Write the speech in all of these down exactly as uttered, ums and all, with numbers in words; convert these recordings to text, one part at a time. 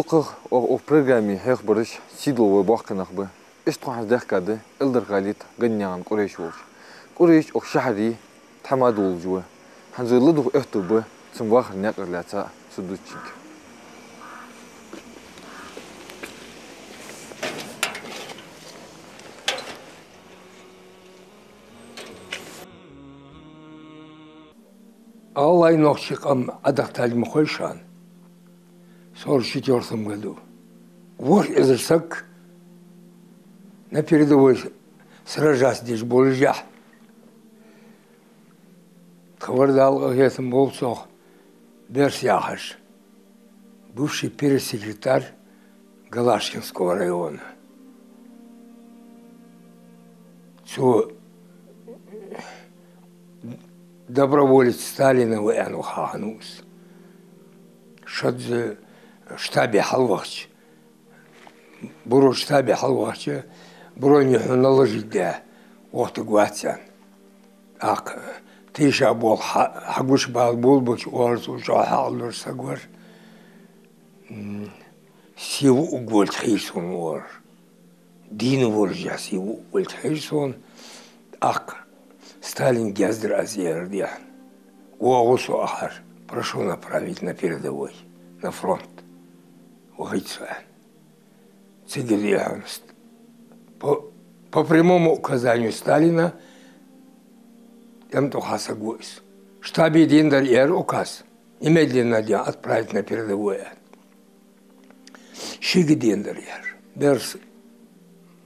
Тхох, о, о, программе хьехабараш сийдола вай боккхий нах ба. Иштта тхо хьадаьхкад Эльдарха-Халита Ганинаькъан Къурейш волча. Къурейш укх шахьаре тхьамада волаш ва. ХӀанз вай ладувгӀа аьттув ба цун вахара наькъах лаьца цу дувцачунга. Алай нохчий къам Ӏадахийталга ма хой шоана. Сорок четвёртом году. ВорхӀ эзар саг на передовой сражаться деш болаш яхь. Тха вар Дала къахетам болба цох, Берс яхаш, бывший первый секретарь Галашкинского района. Цо доброволец Сталина ва аьнна хьахиннав из. Шозза штабе хьалвахача, буро штабе хьалвахача, броня хьона наложить даь, вахийтаргвац аьнна. ТӀаккха тийшаболх хьа-, хьагучабала болабелча, оалар цо, чӀоагӀа хьааллуш саг вар. М, сий вугаргволга хьийра сона, оалар. Дийна волаш сий вугаргволга хьийра сона. ТӀаккха Сталинга яздар аз, аьлар, дехьа. ВоагӀа со акхар, прошу направить на передовой, на фронт. Вахийта со, аьнна. Цига, дехьа, ст-, по, по прямому указанию Сталина тӀем тӀа хьасаго из. Штабе деннадар, аьлар, указ. Немедленно, дехьа, отправить на передовой, аьнна. Шийга деннадар, аьлар. Берс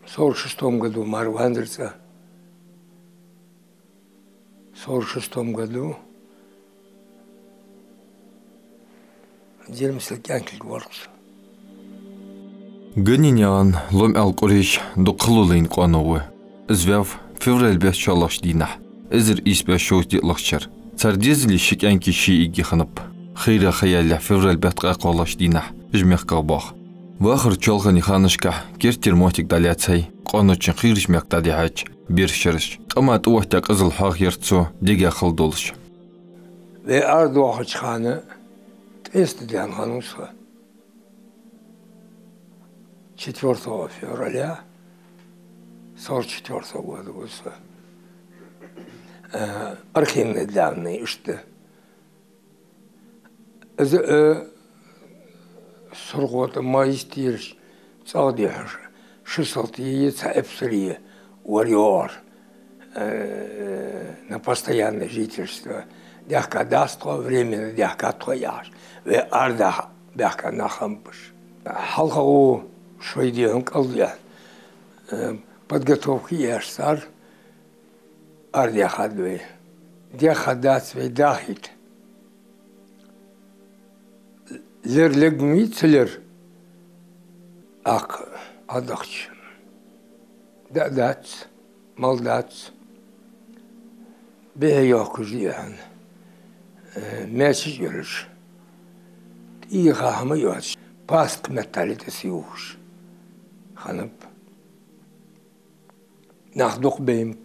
сорок шестом году мара ванзар цӀа. Сорок шестом году зӀамига кӀаьнкилг вар со. Ганинаькъан Лом-Ӏаьла Къурейш дукха хало лайна къоано ва. Из ваьв февраль бетта шоллагӀча дийнахьа, эзар ийс бӀаь шовзткъеи диълагӀча шера. Цар дезале ши кӀаьнки, ши йиӀиги хиннаб. Хийра ха ялалехь февраль бетта ткъаь кхоалагӀча дийнахьа уж мехках боагӀа. Вахара чоалхане ханашкахь керттера моттиг дӀалаьцай, къоаночин хийрача мехка дӀадихьача бераш, шераш. Къаман тӀаоттаяь къизал хьоахаяьр цо дега хала долаш. Вай арадоахача хана ткъеста даьнна хиннав со. Четвёртого февраля сорок четвёртого года ва со. Э, архивные данные иштта. Из, э, СурхотӀа ма йистте ераш, цӀагӀа дехьаш, ши салтий, цхьа эпсарий вар, йоагӀар, э, на постоянное жительство. Даьхкадац тхо, временно даьхкад тхо яхаш. Вай арадаха баьхка нах хиннаб уж. ХьалхагӀа шоай дегӀа кӀал даь, э, подготовка еш цар, арадаьхад вай. Даьхкадац вай дахийта. Лер лергма вий, ца лер? ТӀаккха Ӏодахача, даа дац, мала дац, бӀехе йохкаш, дехьа, э, маьчеш а йолаш, тӀехьа хӀама а йоацаш, пастах меттел тӀа сийвухаш хиннаб. Нах дукха байнаб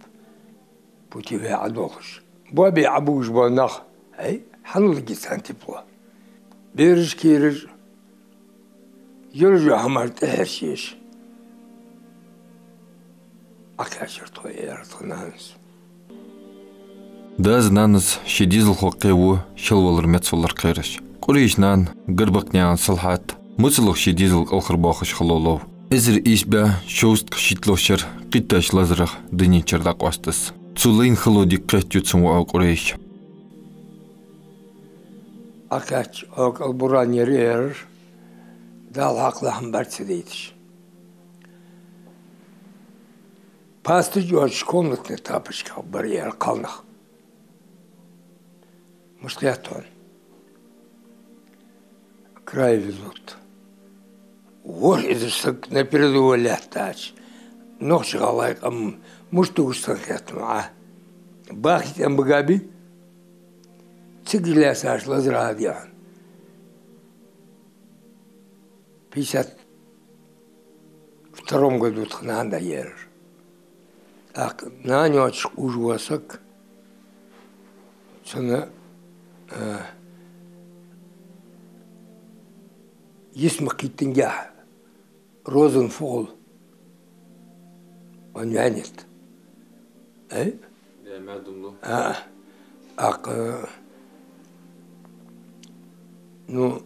путевой Ӏодолхаш. Боабе Ӏобугаш бола нах, ай, хьанал гица царна тепло. Бераш, кийраш, йолаш йола хӀамаш тӀехьа еш. Ӏокхаьчар тхо, аьлар тха нанас. Дас-нанас ший дезалхо кхеву, шелвалар, мецвалар кхераш. Къурейша нана Гарбакнаькъан Салхьат мацаллах ший дезал кӀалхарбоахаш хало лов. Эзар ийс бӀаь шовзткъеи шийтталагӀча шера кхийттача лазарах дунен чура дӀакъоаст из. Цо лайна хало дика кхетаю цун воӀо Къурейша. Ӏокхаьчача, хьо кӀал буран яр, аьлар, Дала хьакхалахьан бар ца дайташ. Пасташ йоацаш комнатных тапочках бар, аьлар, кхалнах. Мишта хет хьона? Край везут. ВорхӀ эзар саг на передовой лаьттача, нохчий-гӀалгӀай къам мишта тугаш санна хет хьона Ӏа? Бахийта тӀем багӀа бий? Цига лаьцача лазарах, дехьа, пятьдесят втором году тха нана дӀаяьлар. ТӀаккха нана йоацаш къужа вола саг, цунна, э, Йисма кхийттинге Розенфугл. Он ваьннад. Ай? Э, маьдум ду. А, акх, ну,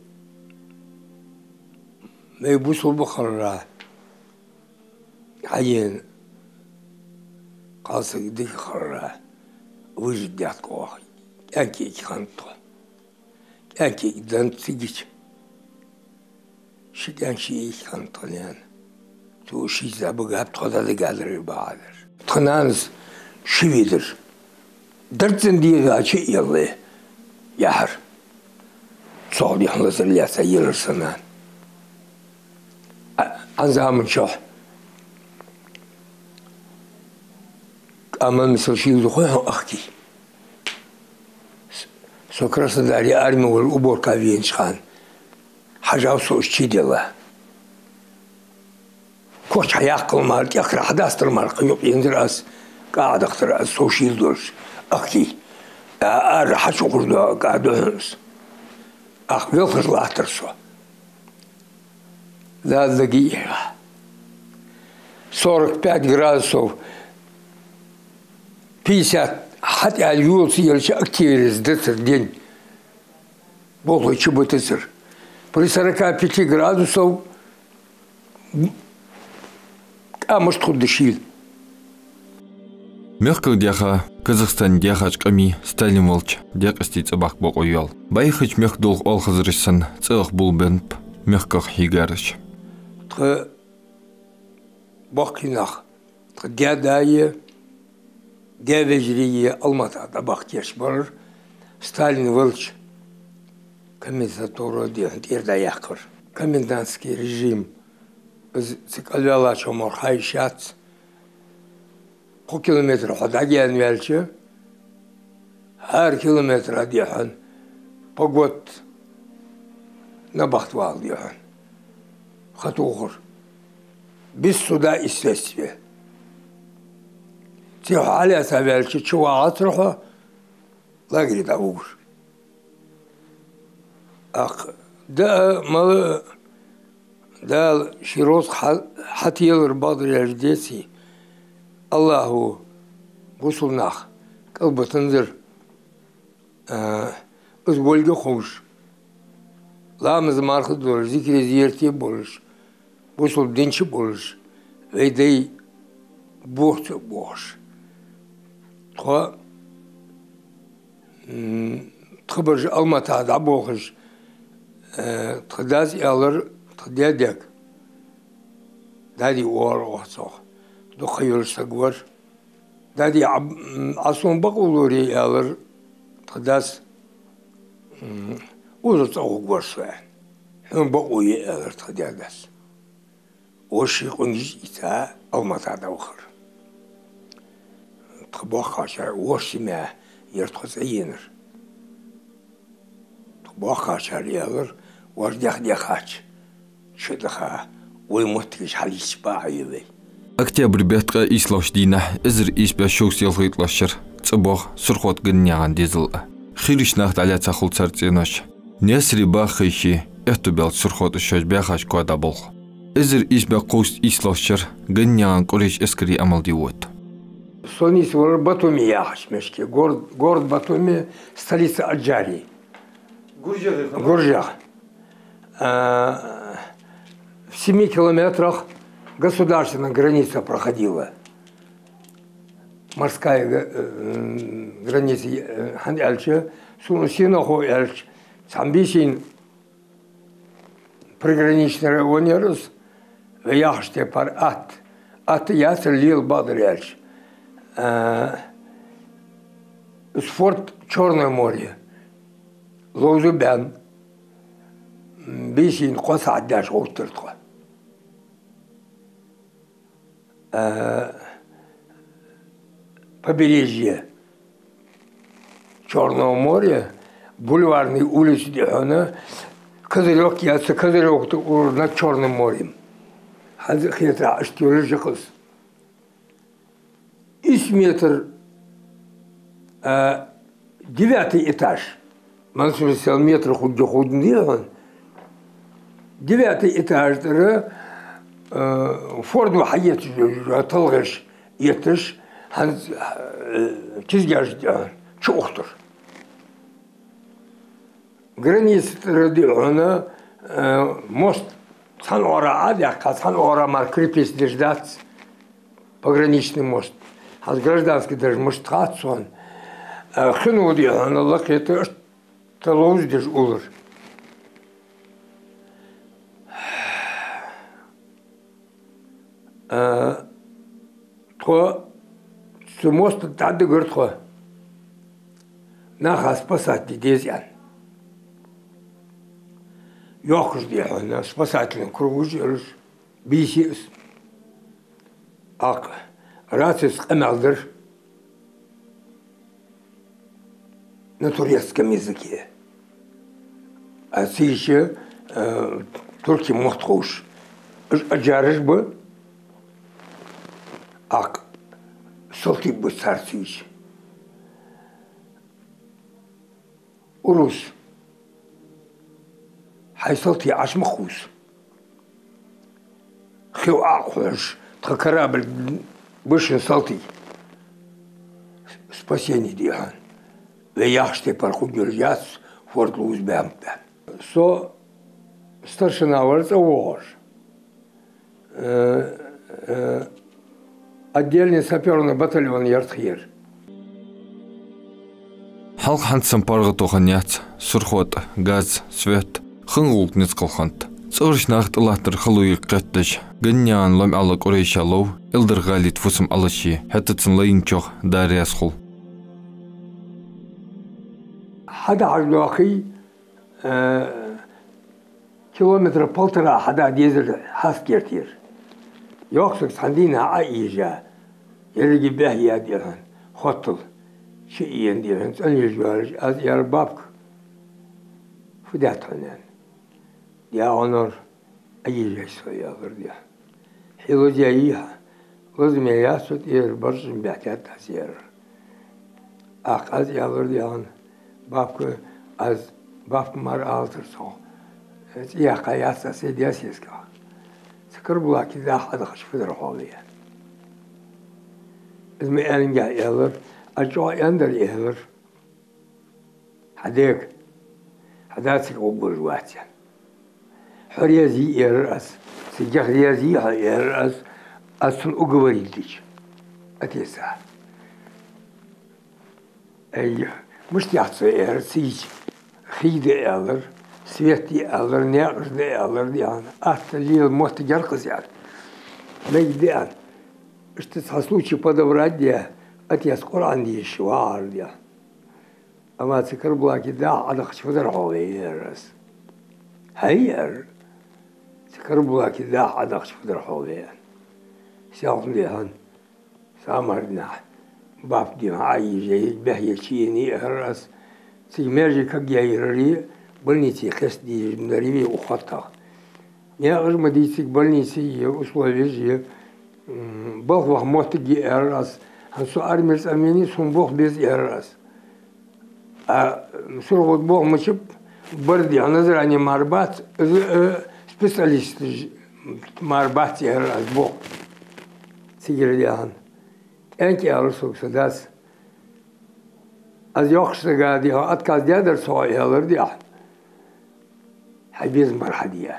май бусалба хиларах хьаена кхалсаг дика хиларах, выжить даьд тхо. КӀаьнк кӀаьнк хиннад тхо. КӀаьнк кӀаьнк даннад цигача. Ши кӀаьнк ши йиӀиг хиннад тха наьна. Цо шийца дӀабигаб, тхо дӀадигадар, баӀадар. Тха нанас ши ведар. Дарцан дегӀа чу а елле, яхар. Цох дехьа лазар лаьца елар са нана. А, а заман чухь къаман мисал шийла духьа хьо ахкий. Со Краснодаре арме вала уборка венача хана хьажав со уж чу делла. Корч хьаяккхал мара, тӀехкара хьадастар мара, кхы юкъ ензар аз, кӀа Ӏодахийтар аз, со шийла долаш, ахкий. А, ара хьачукхар до, кӀа духьа аз. Ах велхаш латтар со. Дала дагийхьа. Сорок пять градусов, пятьдесят хьатӀа йолаца елча октябрь дацар день. Болхлой чу бутацар. При сорока пяти градусов кӀа мишта хургда шийла. Мехках даьха, Казахстане даьхача къамий Сталин валча декъастий цӀабахка бокъо йоал. БӀайхача мехка долх оалхазараш санна, цӀагӀа болабеннаб мехках хьийгараш. Тха боккхий нах, тха даь-даи, даь вежарии Алмата дӀабахка гӀерташ барар, Сталин валча комендатура дехьа тӀера дӀаяьккхар. Комендантский режим, из цига кӀалваьллача морхьа йиш яц. Кхо километр хьо дӀагаьна ваьлча, хӀара километра дехьа погост набахта вала дехьа хатохар. Без суда и следствия. Цу хьо хьалаьца ваьлча, чу вагӀацар хьо, лагере дӀавугар. Ах, да, мала, Дала ший рузкъа хьа-, хьателар бакъдар яьлча деций. АллахӀа бусалба нах кӀалбитанзар, а, из волга ховш, ламаз-марха долаш, зикари зерате болаш, бусалба дин чу болаш, вай дай бохца бохаш. Тхо, м, тха бараш Алмата дӀаболхаш, э, тха дас аьлар тха даь-даьга. Дади оал оаха цох. Дукха йолаш саг вар. Дади, Ӏа-, м, Ӏа сона бакъо лорий, аьлар тха дас. М, укхаза цӀагӀа гӀоргвар со, аьнна. Хьона бакъо я, аьлар тха даь-дас. Воший къонгаш ийца Алмата дӀавахар. Тха боккхагӀчар, воша семья яр тхо цӀаенар. Тха боккхагӀчар аьлар, воаш дехьа-дехьача шу даха, вай моттигаш хьалийца бакъахьа я вай. Октябрь бетта ткъаь ийслагӀча дийнахьа, эзар ийс бӀаь шовзткъеи ялхайттлагӀча шера, цӀабоагӀа Сурхотта Ганинаькъан дезал а. Хийрача наха дӀалаьца хул цар цӀенош. Наьсаре баха хайше, аьттув баьлча Сурхотта шоаш баьхача коа дӀаболх. Эзар ийс бӀаь кхузткъеи ийслагӀча шера Ганинаькъан Къурейш эскаре Ӏамал де вода. Со нийсвелар Батуми яхача мехка, город, город Батуми, столица Аджарии. Гуржех. Гуржех. А, в семи километрах государственная граница проходила. Морская г-, э, м, граница, э, хӀана аьлча, сона сенах хов аьлча, цхьан бийсан приграничный район яр из, вай яхача тайпара атта. Атта яцар, лела бакъдар аьлча. А, из форт Чёрное море. Ловза баьнна, м, бийсан кхо сахьат даьлча гӀовттар тхо. А, побережье Чёрного моря, Бульварный улица дехьа, козырёк яц, козырёк тӀа урар над Чёрным морем. ХӀанз а хетарах, иштта йолаш я-кх из. Ийс метр, а, девятый этаж. Мансур сел метр худда худна дехьа. Девятый этаж тӀара, э, фордо хьаетташ, талхаш етташ, хӀанз, э, кизгаш, э, чу ухтар. Граница тӀара, дий хьона, э, мост цхьан оагӀора Ӏодаьккха, цхьан оагӀора мара крепость деш дац, пограничный мост. ХӀанз гражданский деш мишта хац сона. Э, хино, дий хьона, лакхе тӀа иштта ловзадеш улар. А, тхо цу моста тӀа дӀадигар тхо. Наха спасать де деза аьнна. Йоккхаш, дий хьона, спасательный круг уж йолаш, бийса я из. ТӀаккха рацес къамаьл дир на турецком языке. А цига, э, туркий мотт ховш, уж аджараш ба, тӀаккха салтий ба цар цига. Урус, хьай салтий Ӏаш ма кхувса. Хьо Ӏокхувш, тха корабль башха салтий. Спасение, дий хьона. Вай яхача тайпара хургйолаш яц, форд ловзабаьннаб. Со старшина вар цӀавоагӀаш. Э, э, отдельный саперный батальон яр тха. Хьалха хӀанз санна паргӀато хиннаяц сурхо тӀа газ, свет, хин гӀулакх ницкъала хиннад. ЦӀагӀарча наха тӀалаттар хало йир кхетадеш, ГӀанненаькъан Ломаьла Къурейша лов, Эльдар ГӀалий тӀа фусам Ӏалашъе, хӀаьта цун лайначох Даьла раьза хилва. Хьадахьаш доахий, э, километра полтора хьада дезар хьаст гертера. Йоккха саг цхьан дийнахьа Ӏоийжа, еррига бӀехъяь, дий хьона, хоттал чуена, дий хьона, цӀенъеш йоалаш, аз аьлар: «Бабка, фу даьд хьона?» — аьнна. «Даьра, Ӏайийжай со», — аьлар, дий хьона. «Хье лазаяьй хьа?» «Лазаме яц со, тӀера барзкъа баьхкад аз», — аьлар. ТӀаккха аз аьлар, дий хьона: «Бабка, аз бабка мара алатар сох. ЦӀи яьккха яц аз сай даь-сесагах. Цу Карабулаке даха Ӏодахача фу дар хьогӀ вай?» Из ма аьллинге аьлар, аз чӀоагӀа аьннадар, аьлар: «Хьа дега, хьа да цига гӀоргволаш вац, — аьнна. — Хьо раьза йий, — аьлар аз, — цига яха раьза йий хьо, — аьлар аз, — аз цунна уговорить дича, отеца». «Ай, мишта яхац со, — аьлар, — цига хий да, — аьлар, — свет я, — аьлар, — наькъаш да, — аьлар, — дий хьона, атта лела моттиг яр-кх из, — аьнна. — Мегаргда, — аьнна. — Иштта цхьа случай подобрать де, отец Къуръан дешаш вагӀар, — дий хьона. — Амма цу Карабулаке даха Ӏодахача фу дар хьогӀ вай?» — аьлар аз. «ХӀай, — аьлар, — цу Карабулаке даха Ӏодахача фу дар хьогӀ вай?» — аьнна. Селхан, дий хьона, са мара дийнахьа бабка, дий хьона, Ӏоийжай, бӀехъяьй, чуенай, аьлар аз. Цига маьже кагъяьй, яр, больнице кхестаде дезаш ма дарий вай укх хоттах. Наькъаш ма дий цига, больнице я, условеш я, м, балха ваха моттиг я, аьлар аз. ХӀанз со армера цӀавеннай, сона болх беза, аьлар аз. А сурхо тӀа болх мичаб бар, дий хьона, Назране мара бац, из, э, специалисташ мара бац, аьлар аз, болх. Цигара, дий хьона, кӀаьнк, аьлар сога са дас. Аз йоккхача сага, дий хьона, отказ даьдар сох, аьлар, дий хьона. Хьай безам бар хьаде.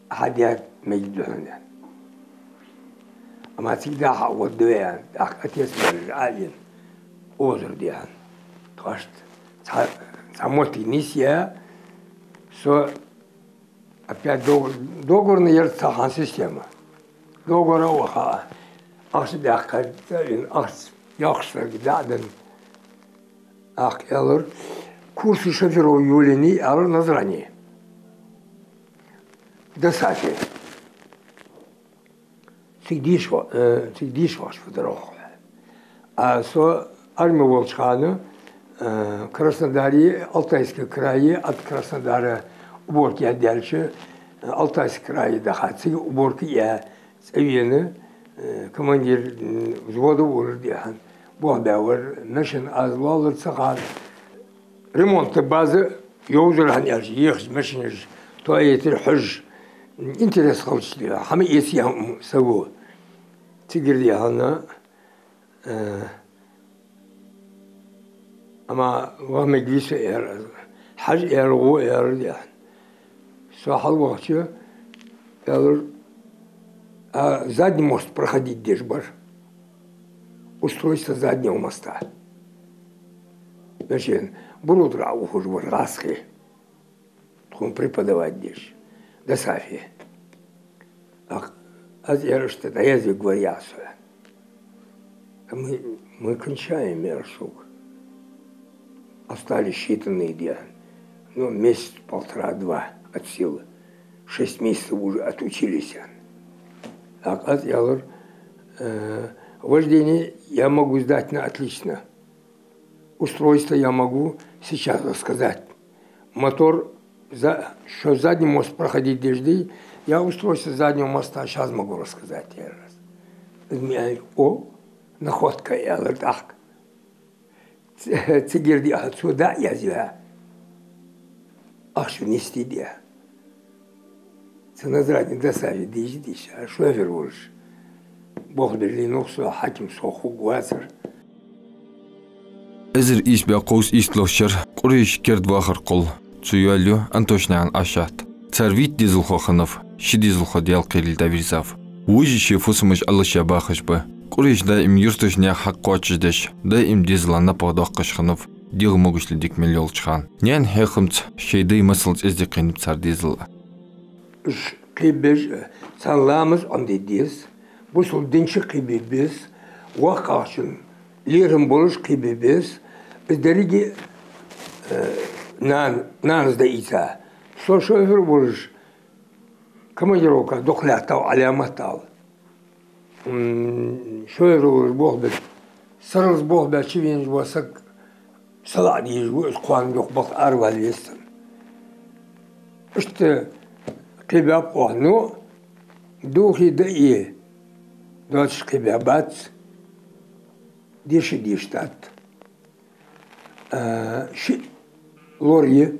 Хьаде мегаргда хьона. Амма цига даха хьа гӀоргда вай, аьнна, тӀаккха отец мара Ӏоийна, озар, дий хьона. Тхоашта цхьа, цхьа моттиг нийсъяь, со опять дог-, договорный яр цхьа хана система. Договора а ваха, ахча даьккха, цӀавена ахча, йоккхача сага дӀа а денна. ТӀаккха аьлар: «Курсы шофёров юлийнай, — аьлар, — Назране. ДОСААФе. Цига деша, э, цига деша вахаш фу дар хьогӀ». А со арме волча хана, э, Краснодаре, Алтайский крае, от Краснодара уборка яь даьлча, э, Алтайский крае даха, цига уборка яь, цӀавена, э, командир, м, взвода волар, дий хьона, болх баь вар, машина аз лоаллар ца хана. Ремонтни база йовзар хьона, аьлча, ехача машинаш тоаетар хьожаш, интерес хилча, хӀама эца яхь саго. Цигара дехьа, э, амма ваха мегаргвий со, аьлар аз. Хьажа, аьлар, гӀо, аьлар, дехьа. Со хьалвахача, аьлар, а, задний мост проходить деш бар. Устройство заднего моста. Значит, Бурутара ухаш вар гӀазкхи. Тхона преподавать деш. ДОСААФе. А, аз, аьлар, иштта дӀаязве гварьяса. Мы, мы кончаем, аьлар сога. Остались считанные дни. Ну, месяц, полтора, два от силы. Шесть месяцев уже отучились. А аз, аьлар, э, вождение я могу сдать на отлично. Устройство я могу сейчас рассказать. Мотор за-, что задний мост проходить деш дий, я устройство заднего моста щас могу рассказать, аьлар аз. Из ма аьлча, о, находка, аьлар тӀаккха. Ц-, цигара дехьа цо дӀа а язваь, ахча нести де. Цу Назране ДОСААФе дийша, дийша, шофер волаш. Болх беш лийннав со, хьаким со хургвацар. Эзар ийс бӀаь кховзткъеи ийслагӀча шера Къурейш керда вахар кхолл. Цо йоалаю Антошнаькъан Ӏашат. Цар витта дезалхо хиннав, ши дезалхо Даьла кхеле дӀавийрзав. Вожаш ший фусамаш Ӏалашъяь бахаш ба. Къурейш даим юртарча наьха хьакъ кхоачашдеш, даим дезала напагӀа доаккхаш хиннав, дегӀа могашал дика мел йолча хана. Наьна хьехамца, шоай даьй масалца эздий кхийнаб цар дезал. Уж кхебеш, царна ламаз Ӏомаде деза, бусалба дин чу кхебе беза, воккхагӀчун лерхӀам болаш кхебе беза, из деррига, э, нана, нанас дӀаийца. Со шофер волаш, командировка дукха лаьттав, Ӏаламат ала. М, шофер волаш болх беш, сарралца болх беш чувенаш вола саг салаӀа дезаш ва, из кхоана дукха бакъ аравала веза цунна. Иштта кхебаьб оаха, ну, духи даи доацаш кхебаьбац, деша деш дац. А, шиъ лор я,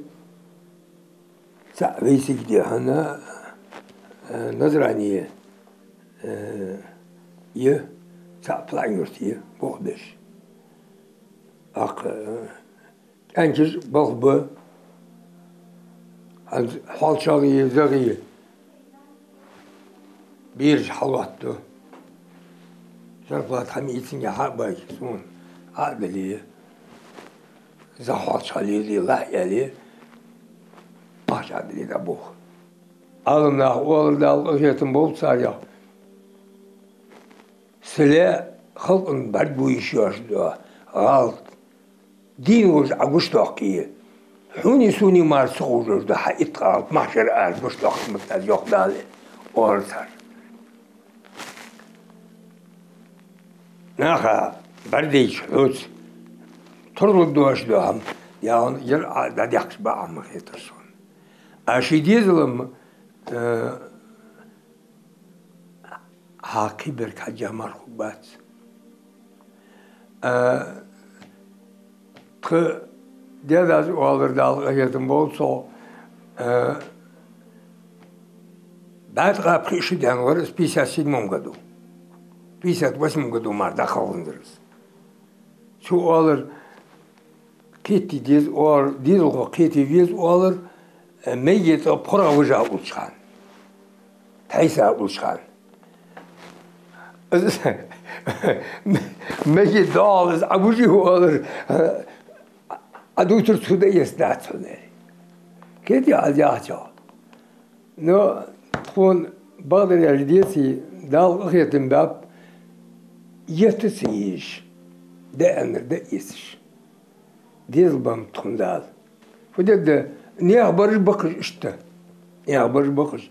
цаӀ вайцига дехьа, а, Назране, а, я, цаӀ ПлаӀан-Юрта я, болх беш. ТӀаккха, а, кӀаьнкаш балха ба, хӀанз хьоалчагӀеи загӀеи бераш хьалоаттаду. Зарплата хӀама ийцанге хьа а баьча, сона Ӏа а дале, зӀамига хьоалчагӀа лелае, лахь а яле, ахча а дале дӀаболх. Ӏаламнаха оалар, Дала къахетам болба царех. Са лаьа халкъа бӀаргагу йиш йоацаш да гӀалат. Дийна волаш Ӏа гучадоаккхе, хьонеи сонеи мара ца ховш да хьа итт гӀалат, махьшара ара гучадоаккхаргда аз, йоах Дала, оалар цар. Наха бӀаргадайча хьоца туралургдоацаш да хӀама, яхаш, яр а дӀадехкаш ба Ӏа ма хетар сона. А ший дезала-м, э, хьа кхийбарг хьа жамар хургбац. А, тха даь-дас оалар, Дала къахетам болба цох, а, бӀаь ткъаь пхи шу даьнна вар из в пятьдесят седьмом году. В пятьдесят восьмом году мара дӀакхалханзар из. Цо оалар, кхете деза оалар, дезалхо кхете веза оалар, э, мегий тӀа пхоргӀа вижа уллача хана. Тхьайса уллача хана. Из мегий доагӀа из Ӏавижа оалар, э, Ӏадувцар цо дӀаэцаргдац хьона, аьле. Кхете аз яхачох. Но тхона бакъдар аьлча, деций, Дала къахетам баьб, етта ца езаш, дӀааьннар дӀаэцаш. Дезал баьб тхона Дала. Фу де да, наьха бараш ба-кх уж иштта. Наьха бараш ба-кх уж.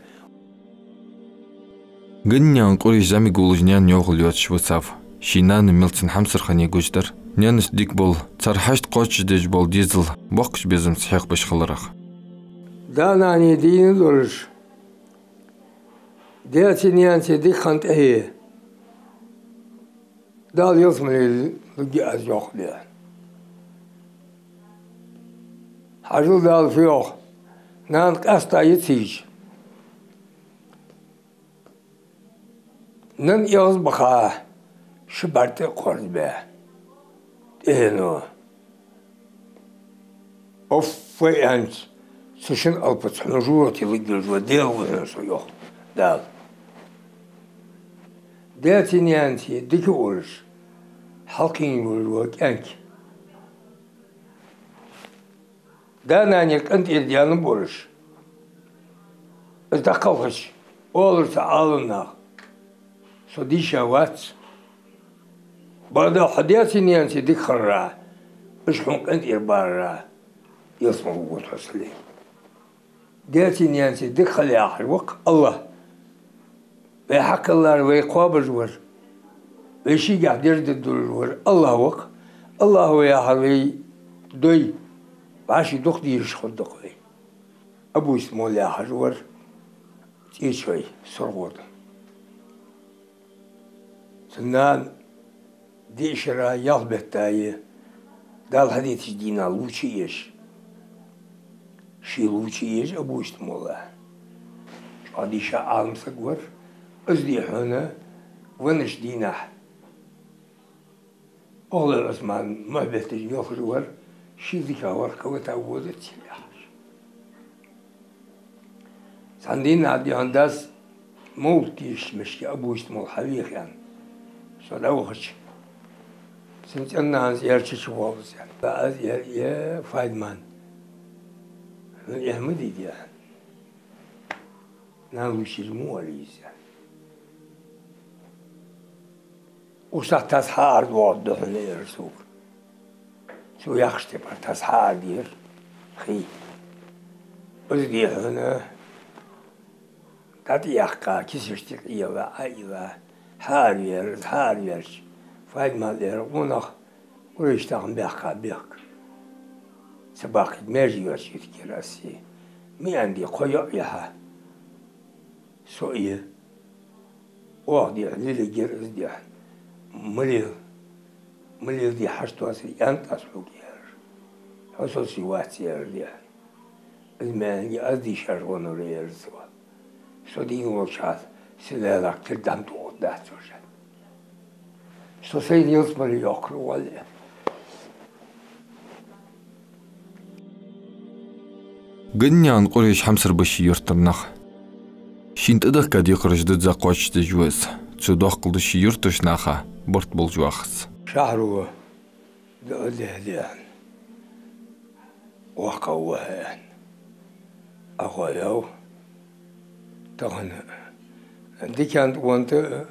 Ганнаькъан Къурейш зӀамига волаш наьна йӀовхал йоацаш висав. Ший нана мел цун хьамсара хиннай гуш дар. Наьнас дика бола, цар хьашт кхоачашдеш бола дезал боккхача безамца хьехабеш хиларах. Да-нана дийна долаш, даьцеи наьнацеи дика хинна тӀехье Дала ялсмале лургья аз, йоах, ле. Хьажал, Дала фу йоах. Нана къаьстта йицийча, нанна эгӀазбаха ши бӀарг тӀа а кхоарзабаь, тӀехьено: «Офф, вай аьнца, цу шин алапаца хьона жожагӀате лургйолаш ва Даьла ва хьона со», — йоах Дала. Даьцеи наьнацеи дика а волаш, хьалкхийна волаш вола кӀаьнк. Да-нанера къинтӀера даьнна болаш, из дӀакхалхача, оалар цу Ӏаламнаха: «Со дийша вац. Бакъда хьо даьцеи наьнацеи дика хиларах, уж хьона къинтӀера баларах ялсмала вугаргва хьо, са лай». Даьцеи наьнацеи дика хила яхар ва-кх АллахӀ. Вай хьакхеллар, вай кхоабаш вар, вай шийгахьа дерзаде долаш вар АллахӀ ва-кх. АллахӀ ва яхар вай дой, вӀаший дукха дезаш хургда-кх вай. Абу Исмаил яхаш вар ЦӀечой СурхотӀа. Цун нана диъ шера ялх бетта а, Дала хьадайтача дийнахьа лувчаеш, ше лувчаеш Абу Исмаила. ЧӀоагӀа дийша Ӏалам саг вар, из дий хьона веннача дийнахьа ГӀалгӀай Ӏусман мухь бетташ йолхаш вар, ший дикагӀа вар, кавата водацар яхаш. Цхьан дийнахьа дий хьона дас мовлат дешача мишта Абу Исмаил хьавеха аьнна, со дӀавахача, цун цӀен-нанас аьлар: «Чу, чу воалл из», — аьнна. Аз аьлар: «Э, Фадиман, хьона эхь ма дий, дий хьона. Нана лувчаеш ма воаллий из», — аьнна. «Укх сахьате таз хьаарада воагӀаргда хьона», — аьлар сога. Цо яхача тайпара таз хьаарадаьр хий. Из дий хьона дӀатӀаяьккха, кисаш тӀа къелла, Ӏоайилла, хьаараваьр, из хьаараваьлча, Фадимас аьлар: «Къонах, къурайш тахан баьккха бехк ца баккхийта, маьже йоацаш йитаргьяр аз се. Ма аьннадий, кхо йоӀ я хьа, со а я. Оаха, дий хьона, лелаергьяр из, дий хьона. Ма лела, ма лела, дий, хьашт доацар аьннад аз хьога, — аьлар. — Хьо со сий вац, — аьлар, — дий хьона. Из ма аьннадий, аз дийшача гӀонара», — аьлар цо. «Со дийна волча хана са лайлакх кирдам тӀа гӀоргдац уж. Со сайна ялсмале йоаккхаргволаш». Ганнаькъан Къурейш Хьамсара-Баший-Юртара нах. Шийна тӀадехка декхараш дизза кхоачашдеш ва из. Цо доаккхал да ший юртарча наха барт болаш вахац. Шахьаро дуӀа даьд аьнна, воккхагӀа ва хьо аьнна, Ӏохайов. Тахан дикан тӀа ванта,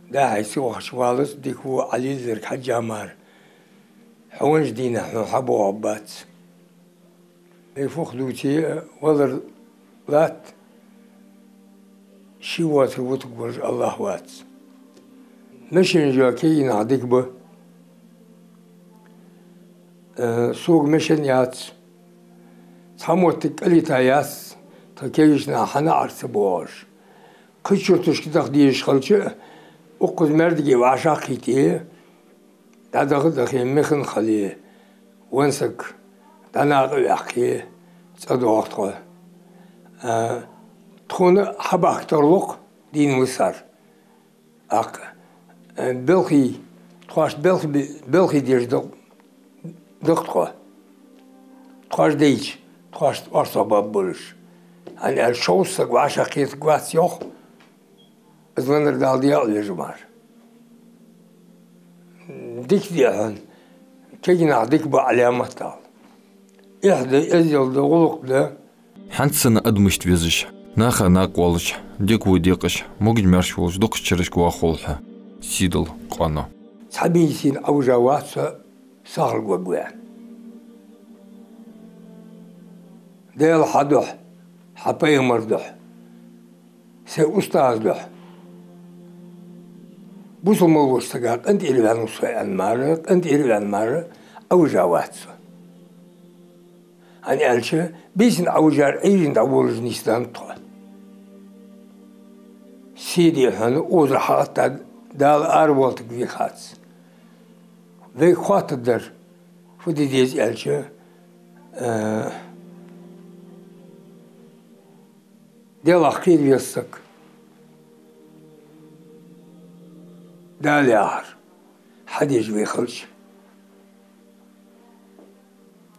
дӀа-хьа ца вахача валац, дика ва Ӏалиларг Хьажа-Ӏамар. Хьо веннача дийнахьа хьона хьабоагӀаргбац. Вай фу-кх дувце а валар латт, ше воацар вутаргволаш АллахӀ вац. Машен йола кагий нах дика ба. Э, сога машен яц. Цхьа моттиг кӀалйита яц тха кагийча наха хьанаӀар ца боагӀаш. Кхыча юрташка даха дезаш хилча а, укхаза маьждиге вӀашагӀкхийтте, дӀадаха а дахе, механа хиле, венна саг дӀанакъа а ваьккхе, цӀадоагӀа тхо. А, тхона хьабахка тарлу-кх дийна висар. ТӀаккха, а, белхий, тхоашта белхий бе-, белхий деш да-, да-кх тхо. Тхоаш дайча, тхоашта орцагӀбарг болаш. ХӀана аьлча шовзткъа саг вӀашагӀкхетаргвац, йоах. Из веннар Дала декъала вежа мара. Дика, дий хьона, кагий нах дика ба Ӏаламат Дала. Эхь да, эздел да, гӀулакх да. ХӀанз санна адамашта везаш, наха накъавоалаш, дика-во декъаш, могаш-маьрша волаш дукхача шерашка вахаволва хьо, сийдола къоано. Цхьа бийсанна Ӏовижа вац со сахарга варгва аьнна. Даьла хьа духьа, хьа пайхамара духьа, сай устаза духьа. Бусалба мел волча сага къинтӀера ваьннав со аьнна мара, къинтӀера ваьнна мара Ӏовижа вац со. ХӀана аьлча, бийсанна Ӏовижар Ӏуйранна дӀаволлаш нийсденнад тхо. Се, дий хьона, озар хьаатта Дала аравоалийтаргвий хац. Вайга хоаттаргдар, фу де деза аьлча, э, Делах кхера веза саг. Дала яхар хьадеш вай хилча.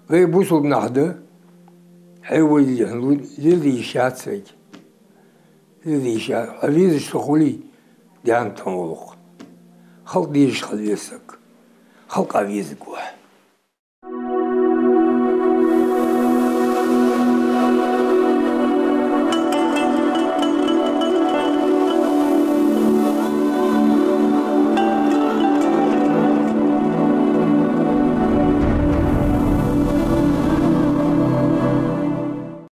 Вай бусалба нах да, хьай вай лехь лу-, лела йиш яц вайга. Лела йиш я-, хьо везаш ца хуле, даьна тхона гӀулакх. Халкъ дезаш хила веза саг. Халкъа везаргва хьо.